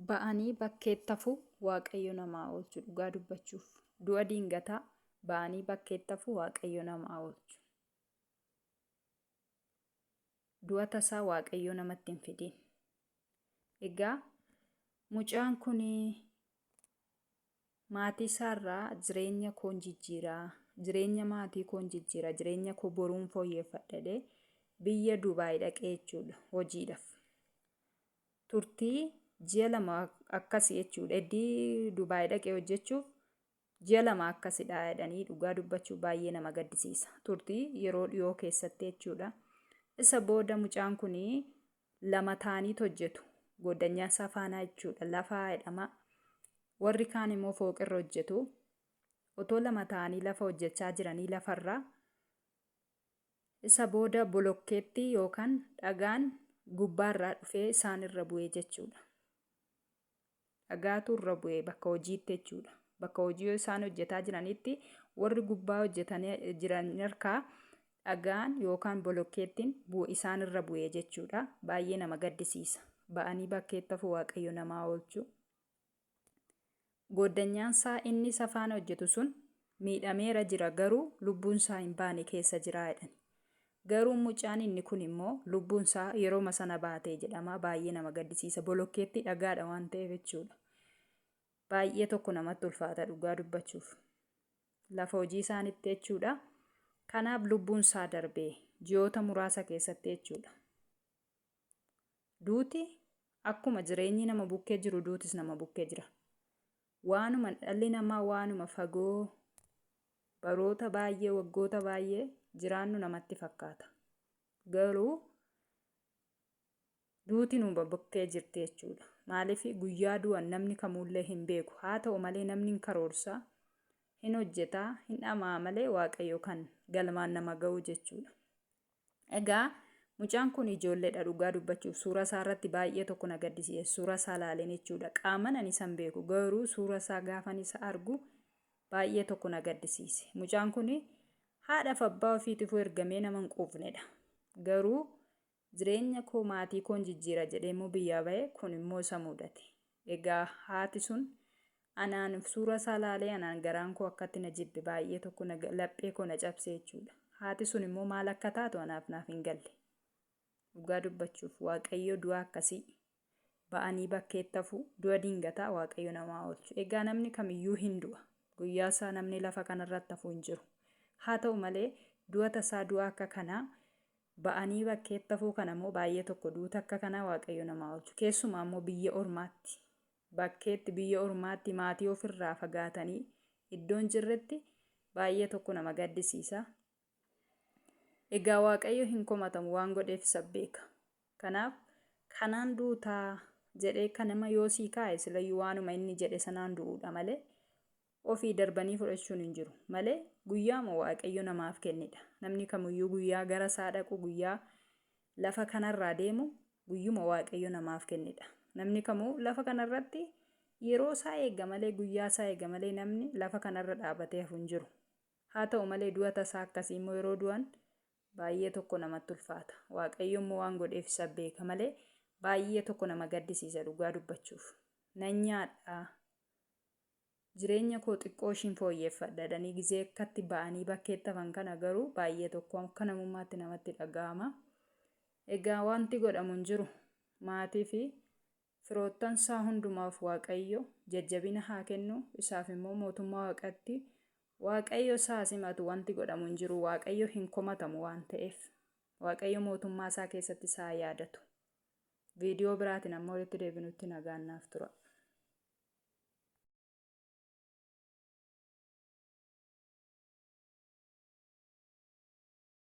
Ba'anii bakkeetti hafuu Waaqayyo namaa oolchu dhugaa dubbachuuf. Du'a dingataa ba'anii bakkeetti hafuu Waaqayyo namaa oolchu. Du'a tasaa Waaqayyo namatti hin fidin. Egaa mucaan kun maatii isaarraa jireenya koon jijjiiraa, jireenya maatii koon jijjiiraa, jireenya koo boruun fooyyeffadha jedhee biyya Dubaay dhaqee jechuudha hojiidhaaf. Turtii ji'a 2 akkasi jechuudha. Eddii Dubaay dhaqee hojjechuuf ji'a 2 akkasidha jedhanii dhugaa dubbachuuf baay'ee nama gaddisiisa. Turtii yeroo dhiyoo keessatti jechuudha. Isa booda mucaan kun lama ta'aniit hojjetu. Gooddanyaa isaa faanaa jechuudha. Lafaa jedhama. Warri kaan immoo fooqirra hojjetu. Otoo lama ta'anii lafa hojjechaa jiranii lafarraa Isa booda bolokkeettii yookaan dhagaan gubbaarraa dhufee isaan irra bu'e jechuudha. Dhagaatu irra bu'e bakka hojiitti jechuudha. Bakka hojii isaan hojjetaa jiranitti warri gubbaa hojjetanii jiran harkaa dhagaan yookaan bolokkeettiin isaan irra bu'e jechuudha. Baay'ee nama gaddisiisa. Ba'anii bakkeetti hafu Waaqayyo namaa oolchu. Gooddanyaansaa inni isa faana hojjetu sun miidhameera jira garuu lubbuunsaa hin baane keessa jira jedhani. Garuu mucaan inni kun immoo lubbuunsaa yerooma sana baate jedhama baay'ee nama gaddisiisa bolokkeettii dhagaadha waan ta'eef jechuudha. Baay'ee tokko namatti ulfaata dhugaa dubbachuuf. Lafa hojii isaanitti jechuudha. Kanaaf lubbuunsaa darbe ji'oota muraasa keessatti jechuudha. Duuti akkuma jireenyi nama bukkee jiru duutis nama bukkee jira. Waanuma dhalli namaa waanuma fagoo baroota baay'ee waggoota baay'ee jiraannu namatti fakkaata. Garuu duuti nu bukkee jirti jechuudha. Maaliif guyyaa du'an namni kamuullee hin beeku. Haa ta'u malee namni hin karoorsaa, hin hojjetaa, hin dhama'a malee Waaqayyo kan galmaan nama ga'u jechuudha. Egaa mucaan kun ijoolleedha dhugaa dubbachuuf suura isaa irratti baay'ee tokko na gaddisiise suura isaa ilaaleen jechuudha. Qaaman ani isa hin beeku garuu suura isaa gaafan isa argu baay'ee tokko na gaddisiise. Mucaan kun haadhaaf abbaa ofiitifuu ergamee nama hin quufnedha. Garuu jireenya koo maatii koon jijjiira jedhee immoo biyyaa ba'e kun immoo isa mudate. Egaa haati sun anaan suura isaa laalee anaan garaan koo akkatti na jibbe baay'ee tokko na laphee koo na cabse jechuudha. Haati sun immoo maal akka taatu anaaf naaf hin galle. Dhugaa dubbachuuf Waaqayyo du'a akkasii ba'anii bakkeetti hafuu du'a dingataa Waaqayyo namaa oolchu. Egaa namni kamiyyuu hin du'a. Guyyaa isaa namni lafa kanarratti hafu hin jiru. Haa ta'u malee du'a tasaa du'a akka kanaa Ba'anii bakkeetti hafuu kana immoo baay'ee tokko duuta akka kanaa Waaqayyo nama haa oolchu. Keessumaa immoo biyya ormaatti bakkeetti biyya ormaatti maatii ofirraa fagaatanii iddoo hin jirretti baay'ee tokko nama gaddisiisa. Egaa Waaqayyo hin komatamu waan godheef isa beeka. Kanaaf kanaan duutaa jedhee kanama yoo sii kaa'e silayyuu waanuma inni jedhe sanaan du'uudha malee Ofii darbanii fudhachuun hin jiru malee guyyaama Waaqayyo namaaf kennedha. Namni kamiyyuu guyyaa gara isaa dhaqu guyyaa lafa kanarraa deemu guyyuma Waaqayyo namaaf kennedha. Namni kamuu lafa kanarratti yeroo isaa eega malee guyyaa isaa eega malee namni lafa kanarra dhaabatee hafu hin jiru. Haa ta'u malee du'a tasaa akkasii immoo yeroo du'an baay'ee tokko namatti ulfaata. Waaqayyo immoo waan godheef isa beeka malee baay'ee tokko nama gaddisiisa dhugaa dubbachuuf. Nan nyaadha Jireenya koo xiqqoo ishiin fooyyeffadha jedhanii gizee akkatti ba'anii bakkeetti hafan kana garuu baay'ee tokko akka namummaatti namatti dhaga'ama. Egaa wanti godhamu hin jiru. Maatii fi firoottan isaa hundumaaf Waaqayyo jajjabina haa kennu. Isaaf immoo mootummaa Waaqatti Waaqayyo isaa haa simatu wanti godhamu hin jiru. Waaqayyo hin komatamu waan ta'eef. Waaqayyo mootummaa isaa keessatti isaa haa yaadatu. Viidiyoo biraatiin amma walitti deebinutti nagaan naaf tura.